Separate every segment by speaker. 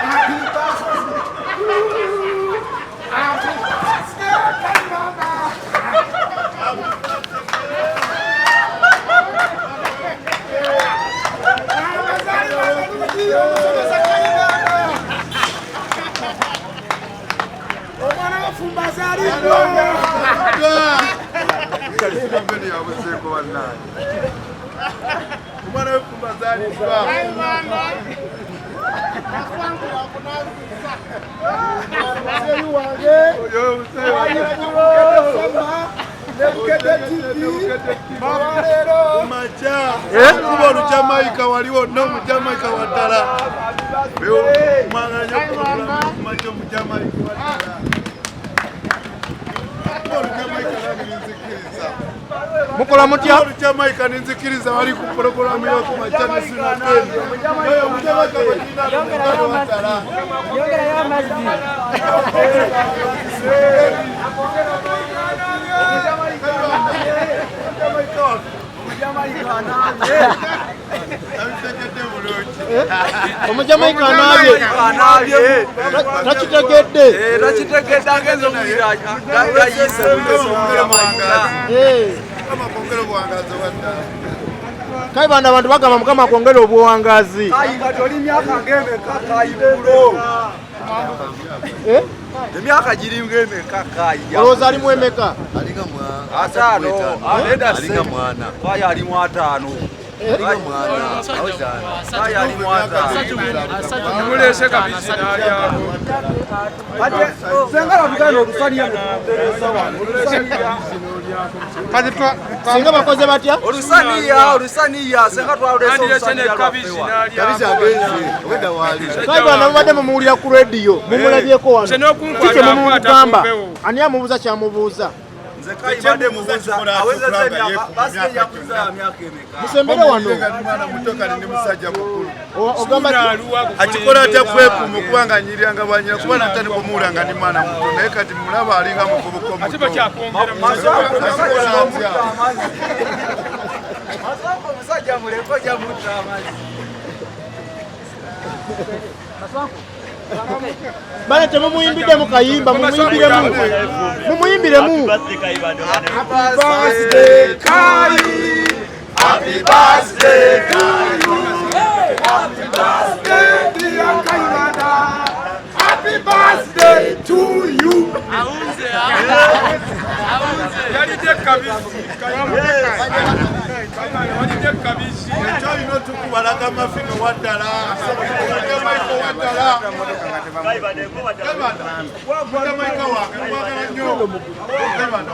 Speaker 1: Happy birthday to you. Happy birthday, Kayibanda. Abazaalibwa amalungi omusomesa Kayibanda. Omwana w'effumba azaaliddwa.
Speaker 2: Yabuzeeko bannange. Omwana w'effumba azaaliddwa.
Speaker 1: Kayibanda. Muzeeyi wange.
Speaker 2: Oyo omuzeeyi wange.
Speaker 1: Ne Bukedde TV. Olwaleero.
Speaker 2: Makya kuba olujamaika waliwo n'omujamaika waddala. Mwagala nnyo omujamaika waddala. Kuba olujamaika nange nenzikiriza.
Speaker 3: Mukola mutya?
Speaker 2: Olujamaika nenzikiriza bali ku pulogulaamu y'okumakya ne Sina Ben. Oyo omujamaika gwe tulina mugano waddala.
Speaker 4: Yongerayo amazzi.
Speaker 2: Omujamaika waffe. Abitegedde bulungi.
Speaker 3: Omujamaika anaabye.
Speaker 5: Anaabye.
Speaker 3: Takitegedde.
Speaker 5: Takitegedde, agenza okuwulira gayise.
Speaker 2: Mukama kwongera obuwangaazi obwaddala.
Speaker 3: Kayibanda, abantu bagamba Mukama akwongere obuwangaazi.
Speaker 5: Kayi, kati oli myaka ng'emeka, Kayi bulo?
Speaker 3: Eh?
Speaker 5: Emyaka giri ng'emeka, Kayi?
Speaker 3: Olowooza alimu emeka?
Speaker 6: Alinga mwana.
Speaker 5: 50. Neda.
Speaker 6: Alinga mwana.
Speaker 5: Kayi alimu 50.
Speaker 6: Alinga mwana awezana.
Speaker 5: Kayi alimu 50.
Speaker 7: Mulese kabisi n'alyako.
Speaker 5: Senga tugenda olusaniya netutereza wano.
Speaker 3: Singa bakoze batya?
Speaker 5: Olusaniya, olusaniya, senga twalese
Speaker 7: Andilese
Speaker 5: olusaniya
Speaker 7: ne kabisi
Speaker 5: lwaffe wano.
Speaker 6: Kabisa.
Speaker 7: n'alyako.
Speaker 6: Agenze obwedda waali.
Speaker 3: Kayibanda, mubadde mumuwulira ku rediyo, mumulabyeko wano.
Speaker 7: Nze n'okunkwata
Speaker 3: Kiki
Speaker 7: akwata
Speaker 3: mumugamba?
Speaker 7: ku mpewo.
Speaker 3: Ani amubuuza kyamubuuza?
Speaker 5: Nze Kayi badde mubuuza awezezza emyaka, basite yakuza ya myaka emeka?
Speaker 3: Musembere wano.
Speaker 2: Nga ndi mwana muto, kali ndi musajja mukulu.
Speaker 3: Ogamba ki?
Speaker 2: Akikola atya kwekuuma okuba nga nyiriranga bwanyira, kuba natandika omuwula nga ndi mwana muto, naye kati mulaba alinga muvubuka
Speaker 7: Ate
Speaker 2: omuto.
Speaker 7: bakyakwongera.
Speaker 2: Akikola atya?
Speaker 5: Masoko, omusajja muleko, jamutta amazzi.
Speaker 3: Bale, temumuyimbidde mu kayimba, mumuyimbiremu, mumuyimbiremu.
Speaker 5: Birthday, Kai! Happy birthday to you!
Speaker 1: Happy birthday, dear Kayibanda. Happy birthday to you.
Speaker 7: Yalidde kabisi, walidde kabisi.
Speaker 2: Ekyo olina otukubalaga mafino waddala, Jamaika waddala. Jamaika wange nkwagala nnyo. Kayibanda,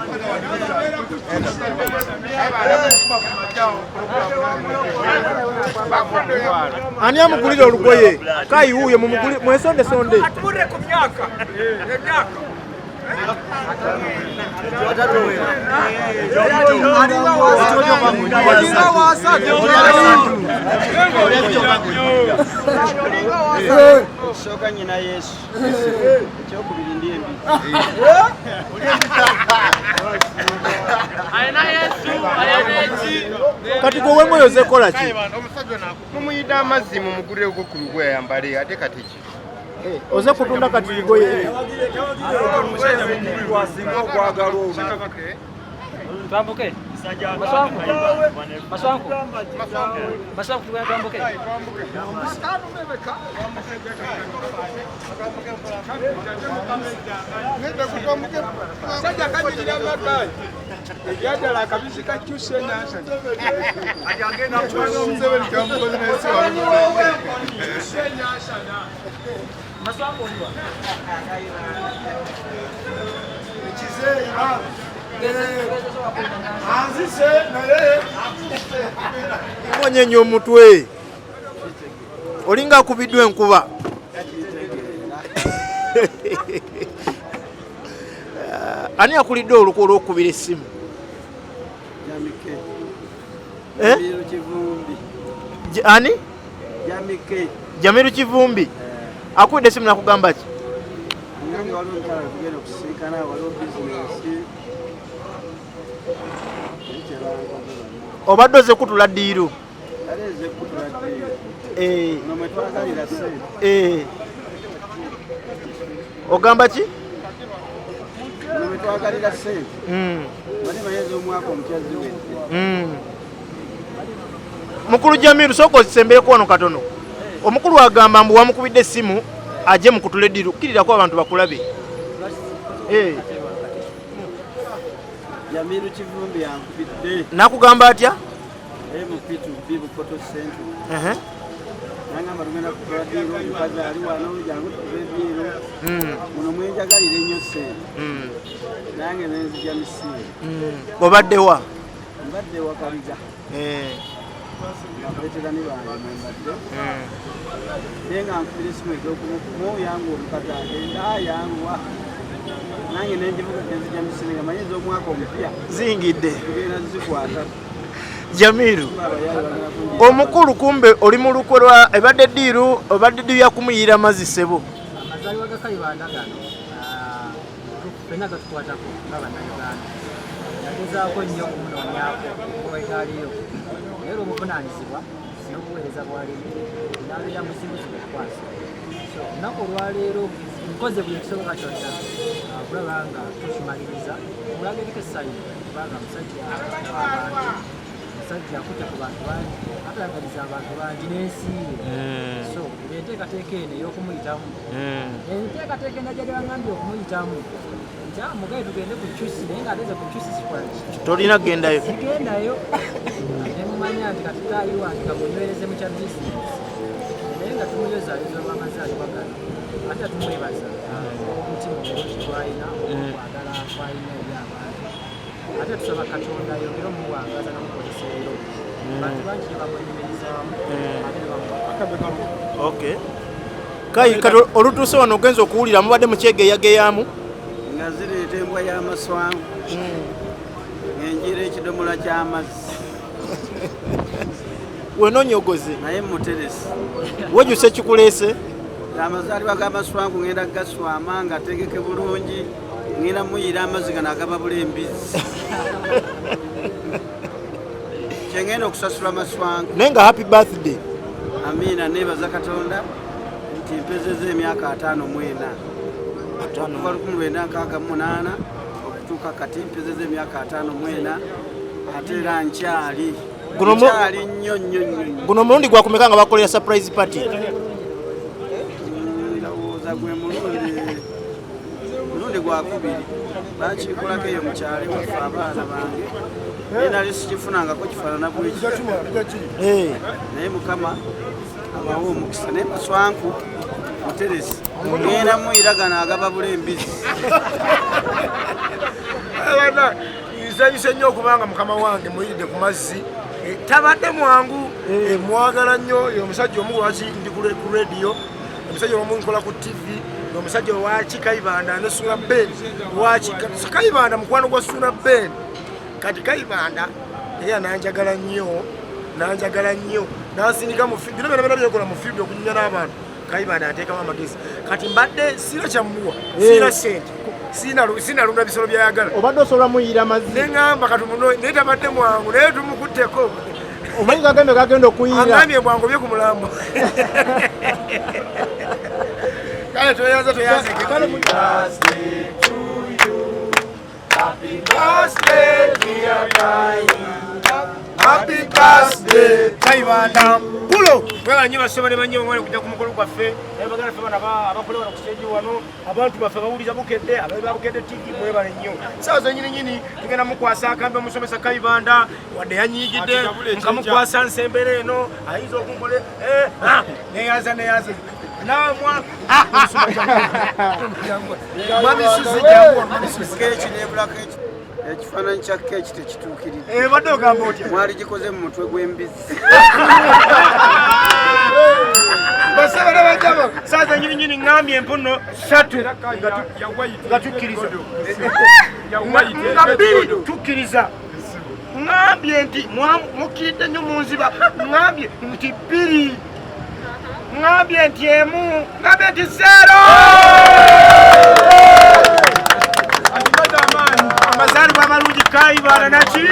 Speaker 3: Ani amugulira olugoye? Kayi wuuyo, mumuguli, mwesondesonde.
Speaker 7: Atubulire ku myaka, emyaka.
Speaker 5: Olinga wasatu.
Speaker 8: Ekisooka, nyina Yesu. Ekyokubiri, ndi embizi.
Speaker 4: Alina Yesu, alina eki.
Speaker 3: Kati gwe wengoye ozekola ki?
Speaker 8: Mumuyidde amazzi, mumugulireko ku lugoye ayambale, ate kati ki?
Speaker 3: Oze kutunda kati bigoye?
Speaker 5: Wasinga okwagala olwo.
Speaker 4: Twambuke. Maswanku. Maswanku. Maswanku, twambuke.
Speaker 7: Sajja kanyirira amakayi ebyaddala, akabisi kakyusa enyansana.
Speaker 2: Museveni kyamukozi naye si walukoze.
Speaker 7: Kyusa enyansana.
Speaker 4: Maswanku oliwa.
Speaker 1: Ekizeeyi anzise naye.
Speaker 3: Onyenya omutwe, olinga akubiddwa enkuba. Ani akulidde olukwo olwokubira essimu?
Speaker 8: Jamike.
Speaker 3: Eh?
Speaker 8: Jamiru Kivumbi.
Speaker 3: Ani?
Speaker 8: Jamike.
Speaker 3: Jamiru Kivumbi akubidde essimu, nakugamba ki?
Speaker 8: Ngambye waliwo omukyala tugenda okusisinkana, waliwo bizinesi. Naye kyebankoze bano.
Speaker 3: Obadde oze kutula deal?
Speaker 8: Ate nze kutula deal.
Speaker 3: Ogamba ki?
Speaker 5: Twagalira ssente. Bali bayeza omwaka omupya ziwedde.
Speaker 3: Mukulu Jamiru, sooka osembeeko wano katono. Omukulu agamba mbu wamukubidde essimu ajje mukutula eddiru. Kkirirako abantu bakulabe.
Speaker 5: Jamiru Kivumbi yankubidde.
Speaker 3: Nakugamba atya?
Speaker 5: MP2B Bukoto Central. Nangamba tugenda kutula ddiiru, omukazi ali wano, jangu tukube eddiiru. Muno mwenjagalira ennyo ssente. Nange ne nzija misinde.
Speaker 3: Obadde wa?
Speaker 5: Mbadde Wakaliga. Nga veterani bange mwe mbadde. Naye nga nkubira essimu ez'okumukumu, yanguwa omukazi agenda, yanguwa. Nange ne ngivuga ne nzija misinde nga manyi ez'omwaka omupya.
Speaker 3: Ziyingidde.
Speaker 5: Tugenda zikwata.
Speaker 3: Jamiru, omukulu kumbe oli mu lukwe lwa ebadde ddiiru, obadde ddiiru ya kumuyiira amazzi ssebo.
Speaker 4: Amazaalibwa ga Kayibanda gano ffenna gatukwatako nga Bannayuganda. Yagezaako nnyo okumunoonyaako okuva etaaliyo, naye olw'obuvunaanyizibwa n'obuweereza bw'alimu n'abeera muzibuzibu okukwasa. So olunaku olwaleero nkoze buli ekisoboka kyonna okulaba nga tukimaliriza, omulaga eriko essanyu kubanga musajja w'abantu, musajja akutte ku bantu bangi, ate ayagaliza abantu bangi n'ensi ye. So enteekateeka eno ey'okumuyitamu, enteekateeka endala gyali bagambye okumuyitamu nti mugaye tugende ku Kyusi, naye ng'ateze ku Kyusi sikola ki?
Speaker 3: Tolina kugendayo.
Speaker 4: Sigendayo. Ne mumanya nti kati taayi wange kamunywereze mu kya bizinesi, naye nga tumuyozaayoza olw'amazaalibwa gano, ate tumwebaza omutima omulungi gw'alina, okwagala kw'alina eri abantu, ate tusaba Katonda ayongere omuwangaza n'omukozesa ebiro. Bantu bangi gye bamwenyumirizaamu ate ne bamuwa.
Speaker 3: Okay. Kai kati olutuuse wano ogenza okuwulira mubadde mukyegeyageyaamu?
Speaker 5: Nga zireeta embwa y'amaswangu, ng'enjira ekidomola ky'amazzi.
Speaker 3: Wenonyogoze.
Speaker 5: Naye muteresi.
Speaker 3: Wejjusa ekikuleese?
Speaker 5: Amazaalibwa g'amaswangu ngenda kugaswama nga ategeke bulungi, ngenda muyira amazzi gano agababula embizzi. Kyengenda okusasula amaswangu.
Speaker 3: Naye nga happy birthday.
Speaker 5: Amiina, neebaza Katonda nti mpezezza emyaka 54. Okuva 1968 okutuuka kati mpezezza emyaka 54, ate era nkyali. Nkyali nnyo nnyo nnyo.
Speaker 3: Guno omulundi gwakumeka nga bakolera surprise party?
Speaker 5: Ndowooza gwe mulundi gwakubiri. Bakikolako eyo mukyalo ewaffe abaana bange, naye nali sikifunangako kifaanana bweki. Naye Mukama abawe omukisa. Naye Maswanku muteresi, ngenda muyira gano agababula embizi.
Speaker 1: Nsanyuse nnyo okubanga mukama wange muyiridde ku mazzi. Tabadde mwangu, mwagala nnyo. Omusajja omu lwaki ndi ku radio, omusajja omu nkola ku TV, omusajja waki Kayibanda ne Suna Ben. Lwaki Kayibanda mukwano gwa Suna Ben? Kati Kayibanda era nanjagala nnyo, nanjagala nnyo, nansindika mu bino byonna byonna byekola mu field okunyumya n'abantu. Kayibanda ateekamu amagezi. Kati mbadde sina kyamuwa, sina ssente, sina lunda bisolo byayagala.
Speaker 3: Obadde osobola muyira amazzi?
Speaker 1: Ne ŋŋamba kati muno, naye tabadde mwangu, naye tumukutteko.
Speaker 3: Omanyi gagambye gagenda okuyira.
Speaker 1: Agambye bwangu bye ku mulambo. Kale tweyanze, tweyanze. Happy birthday dear Kai. Happy birthday Kayibanda. Kulo mwebale nnyo basebo ne bannyo, mwebale kujja ku mukolo gwaffe. Naye baganda ffe bano abakola wano ku stage wano, abantu baffe bawuliza Bukedde, abayi ba Bukedde TV, mwebale nnyo. Ssaawa zennyini nyini tugenda mukwasa akambe omusomesa Kayibanda, wadde yanyiigidde, nkamukwasa nsembere eno, ayinza okunkole, neyanza, neyanza. Namwa Mami Suzy, jangu, Mami Suzy.
Speaker 5: Keeki n'ebulako ekifaananyi kya keeki tekituukiridde.
Speaker 1: Badde ogamba otya?
Speaker 5: Mwali gikoze mu mutwe gw'embizzi.
Speaker 1: Basaba n'abajjabo, saaza nyini nyini ŋŋambye empuno 3 nga tukkiriza. Nga 2 tukkiriza. Ŋŋambye nti mukkiridde nnyo mu nziba. Ŋŋambye nti 2. Ŋŋambye nti 1. Ŋŋambye nti 0. Amazaalibwa amalungi Kayibanda naki?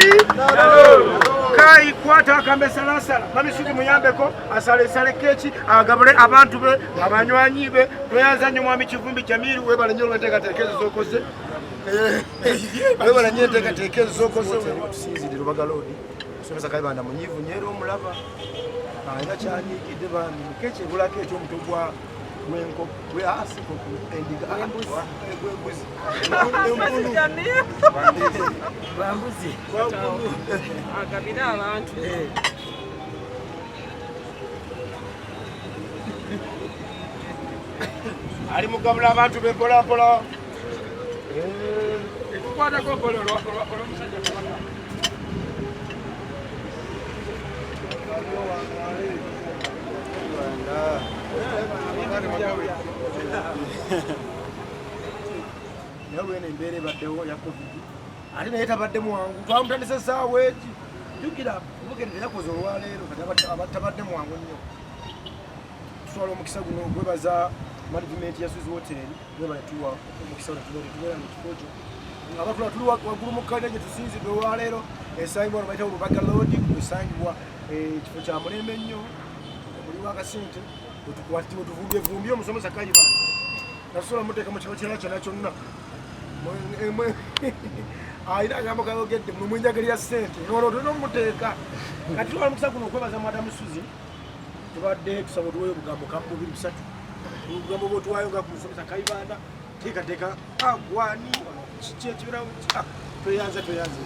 Speaker 1: Kayi kwata akambe salasala mami Suzi muyambeko asalesale keeki agabule abantu be abanywanyi be. Tweyanza nnyo mwami Kivumbi Jamiru, webale nnyo olw'enteekateeka ezo z'okoze, webale nnyo enteekateeka ezo z'okoze. Tusinzidde Lubaga Road, musomesa Kayibanda munyiivu nnyo era omulaba alina kyanyiikidde bambi. Keeki ebulako eky'omutwe gwa gwenkoko gwe endiga gwembuzi empunu
Speaker 4: Bambuzi.
Speaker 9: Agabire abantu.
Speaker 1: Ali mugabula abantu be mpola mpola.
Speaker 7: Etukwatako mpola olw'omusajja Kabaka.
Speaker 1: Naye olweno embeera ebaddewo ya COVID, ate naye tabadde mwangu, twamutandisa essaawa egi. Jjukira Bukedde teyakoze olwaleero, kati tabadde mwangu nnyo. Tutwala omukisa guno okwebaza management ya Swiss Hotel, webale tuwa omukisa guno tubeera mu kifo kyo. Abatula tuli waggulu mu kalina gye tusinzidde olwaleero, esangibwa wano bayita Lubaga Road, esangibwa ekifo kya mulembe nnyo, omuli w'akasente wetuvumbyevumbye omusomesa Kayibanda, nasobola muteeka mu kifo kirala kyonna kyonna. Alina agambo kayogedde mwe mwenjagalira ssente, nolwo tulina omuteeka. Kati twala omukisa guno okwebaza Madamu Suzi. Tubadde tusaba otuweyo obugambo kamu bubiri busatu, obugambo bwotwayo nga ku musomesa Kayibanda, teekateeka agwani kiki ekibirawo. Tweyanze, tweyanze.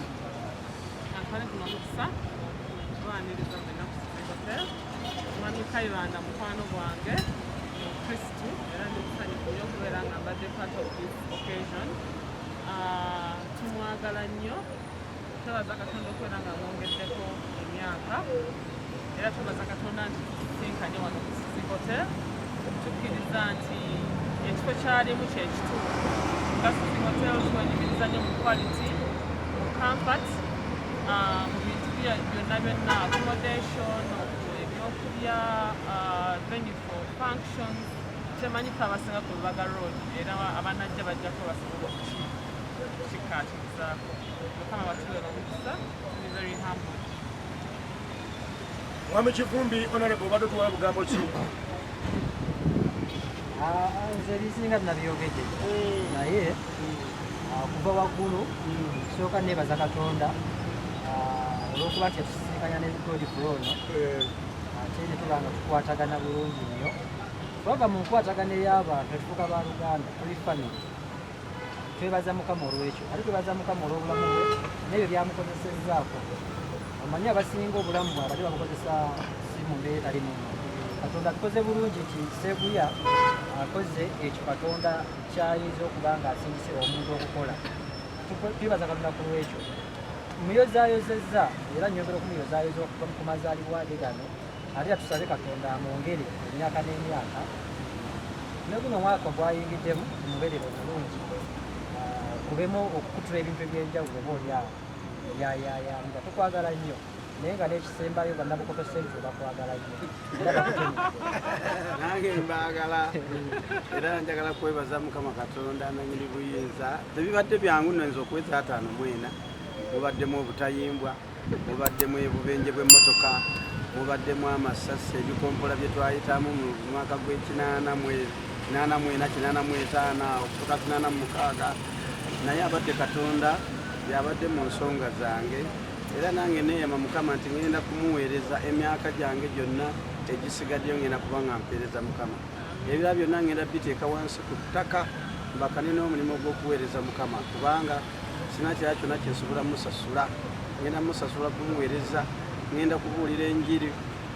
Speaker 9: Atwale guno omukisa okubaniriza mwenna ku Suzi Hotel. Mwami Kayibanda mukwano gwange mu Kristu, era ndi musanyufu nnyo okubeera nga mbadde part of this occasion. Tumwagala nnyo, twebaza Katonda okubeera nga mwongeddeko emyaka, era twebaza Katonda nti tusisinkanye wano ku Suzi Hotel. Tukkiriza nti ekifo kyalimu kyekituufu. Nga Suzi Hotel twenyumiriza nnyo mu quality, mu comfort, mu bintu byonna byonna, accommodation, ebyokulya, venue for functions. Kyemanyi fe abasinga ku Lubaga Road, era abanajja bajjako basobola okukikkaatirizaako. Mukama batuweera omukisa. Tuli very humble.
Speaker 1: Mwami Kivumbi Honorable, obadde otuwala bugambo ki?
Speaker 4: Nze ebisinga nabyogedde, naye kuva waggulu sooka neebaza Katonda olw'okuba nti yatusisinkanya ne Godfrey ono, ate ne tuba nga tukwatagana bulungi nnyo. Twava mu nkwatagana ey'abantu ne tufuuka ba luganda, tuli family. Twebaza Mukama olw'ekyo, ate twebaza Mukama olw'obulamu bwe n'ebyo byamukozesezzaako. Omanyi abasinga obulamu bwabwe ate babukozesa si mu mbeera etali nungi. Katonda atukoze bulungi nti Seguya akoze ekyo Katonda kyayinza okuba nga asindise omuntu okukola. Twebaza Katonda ku lwekyo. Muyozaayozezza era nnyongera okumuyozaayoza okuva ku mazaalibwa ge gano, ate era tusabe Katonda amwongere emyaka n'emyaka, ne guno omwaka gwayingiddemu gumubeerere obulungi, kubemu okukutula ebintu ebyenjawulo oba oli awo yayayanira. Tukwagala nnyo, naye nga n'ekisembayo, Bannabukoto Central bakwagala nnyo era bakutumidde.
Speaker 5: Nange mbaagala, era njagala kwebaza Mukama Katonda nanyini buyinza. Tebibadde byangu nno nze okuweza 54. Mubaddemu obutayimbwa, mubaddemu obubenje bw'emmotoka, mubaddemu amasasi, ebikompola bye twayitamu mu mwaka gw'ekinaana 84, 85 okutuuka 86. Naye abadde Katonda yabadde mu nsonga zange, era nange neeyama Mukama nti ngenda kumuweereza emyaka gyange gyonna egisigaddeyo. Ngenda kuba nga mpeereza Mukama. Ebirala byonna ngenda biteeka wansi ku ttaka, mbakane n'omulimu gw'okuweereza Mukama, kubanga sina kirala kyonna kyensobola musasula. Ngenda musasula kumuweereza, ngenda kubuulira enjiri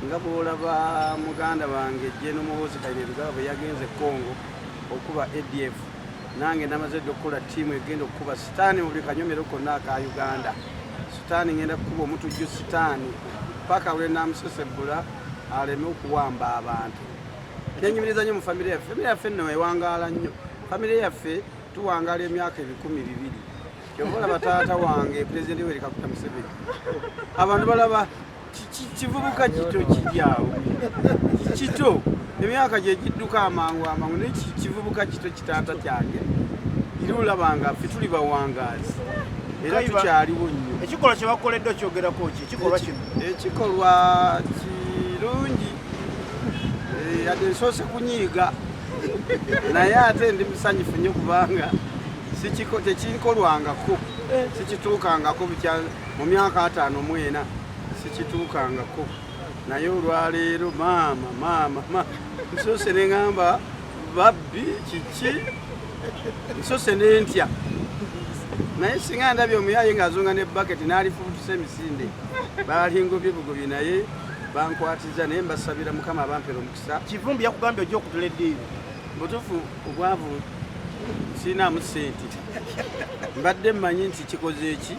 Speaker 5: nga bw'olaba muganda wange Gen Muhoozi Kainerugaba bwe yagenze Congo okuba ADF. Nange namaze dda okukola ttiimu egenda okukuba sitaani mu buli kanyomero konna aka Uganda. Sitaani ngenda kukuba omutujju sitaani paka lwe namusesebbula aleme okuwamba abantu. Nenyumiriza nnyo mu famire yaffe. Famire yaffe nno ewangaala nnyo. Famire yaffe tuwangaala emyaka 200. Kyova olaba taata wange Pulezidenti Yoweri Kaguta Museveni, abantu balaba kivubuka kito kiri awo kito, emyaka gye gidduka amangu amangu, naye kivubuka kito kitaata kyange. Eri olaba nga ffe tuli bawangaazi. Era tukyaliwo nnyo.
Speaker 3: Ekikolwa kye bakoledde okyogerako ki? Ekikolwa kino.
Speaker 5: Ekikolwa kirungi. Yadde nsoose kunyiiga naye ate ndi musanyufu nnyo kubanga tekinkolwangako, sikituukangako mu myaka 54 sikituukangako, naye olwaleero maama maama maama nsoose ne ŋŋamba babbi kiki, nsoose ne ntya, naye singa ndabye omuyaye ng'azunga ne baketi n'alifubutusa emisinde baalingobye bugobye, naye bankwatiza, naye mbasabira Mukama abampera omukisa.
Speaker 3: Kivumbi yakugambye ojja okutula eddiiro.
Speaker 5: Butuufu obwavu sirinaamu ssente, mbadde mmanyi nti kikoze eki,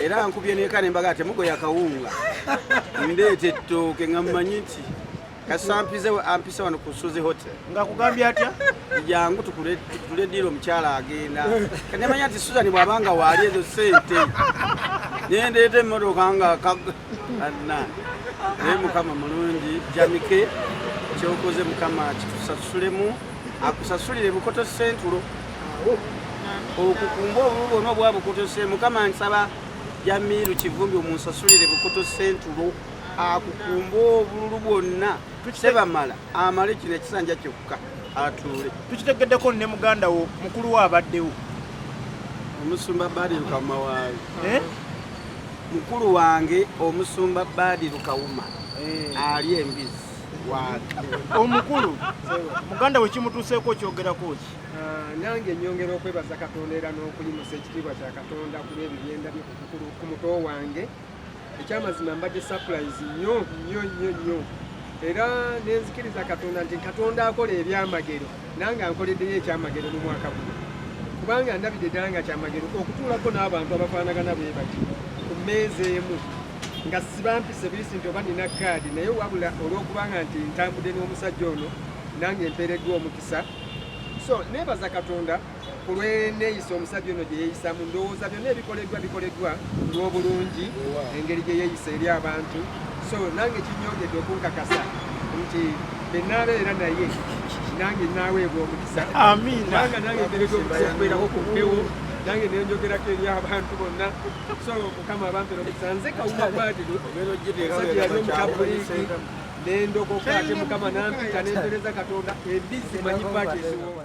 Speaker 5: era nkubye neeka ne mbaga temugoya kawunga ndeeta ettooke nga mmanyi nti kasampize ampise wano ku Suzy Hotel.
Speaker 3: Ng'akugambye atya?
Speaker 5: Jangu tukule eddiiro omukyala agenda. Nemanya nti Susan bw'abanga waali ezo ssente nendeeta emmotoka nga anna. Naye Mukama mulungi, Jamike kyokoze Mukama kitusasulemu, akusasulire Bukoto Sentulo okukumba obululu bwonna obwa Bukoto Sentulo. Mukama nsaba Jamiru Kivumbi omunsasulire Bukoto Sentulo akukumba obululu bwonna, sebamala amale kino ekisanja kyokka atuule.
Speaker 3: Tukitegeddeko ne muganda wo mukulu we abaddewo
Speaker 5: omusumba Badiru Kawuma waawe. Mukulu wange omusumba Badiru Kawuma ali embizi wange.
Speaker 3: Omukulu muganda we kimutuuseeko okyogerako ki?
Speaker 10: Nange nnyongera okwebaza Katonda era n'okuyimusa ekitiibwa kya Katonda ku lw'ebyo byendabye ku muto wange. Ekyamazima mbadde surprise nnyo nnyo nnyo nnyo, era nenzikiriza Katonda nti Katonda akola ebyamagero, nange ankoleddeyo ekyamagero mu mwaka guno, kubanga ndabidde ddala nga kyamagero okutuulako n'abantu abafaanagana bwe bati ku mmeeza emu nga sibampise buyisi nti oba nina kaadi, naye wabula olw'okubanga nti ntambudde n'omusajja ono nange mpeereddwa omukisa. So neebaza Katonda ku lw'enneeyisa omusajja ono gye yeeyisamu. Ndowooza byonna ebikoleddwa bikoleddwa lw'obulungi, engeri gye yeeyisa eri abantu. So nange kinyongedde okunkakasa nti bwe naabeera naye nange naaweebwa omukisa.
Speaker 3: Amiina.
Speaker 10: Kubanga nange mpeereddwa omukisa okubeerako ku mpewo, nange nenjogerako eri abantu bonna. So Mukama abampera omukisa. Nze Kawuma Badiru, omusajja yali omukatoliki nendokoka, ate Mukama nampita nempereza Katonda. Embizzi manyi paati eziwooma.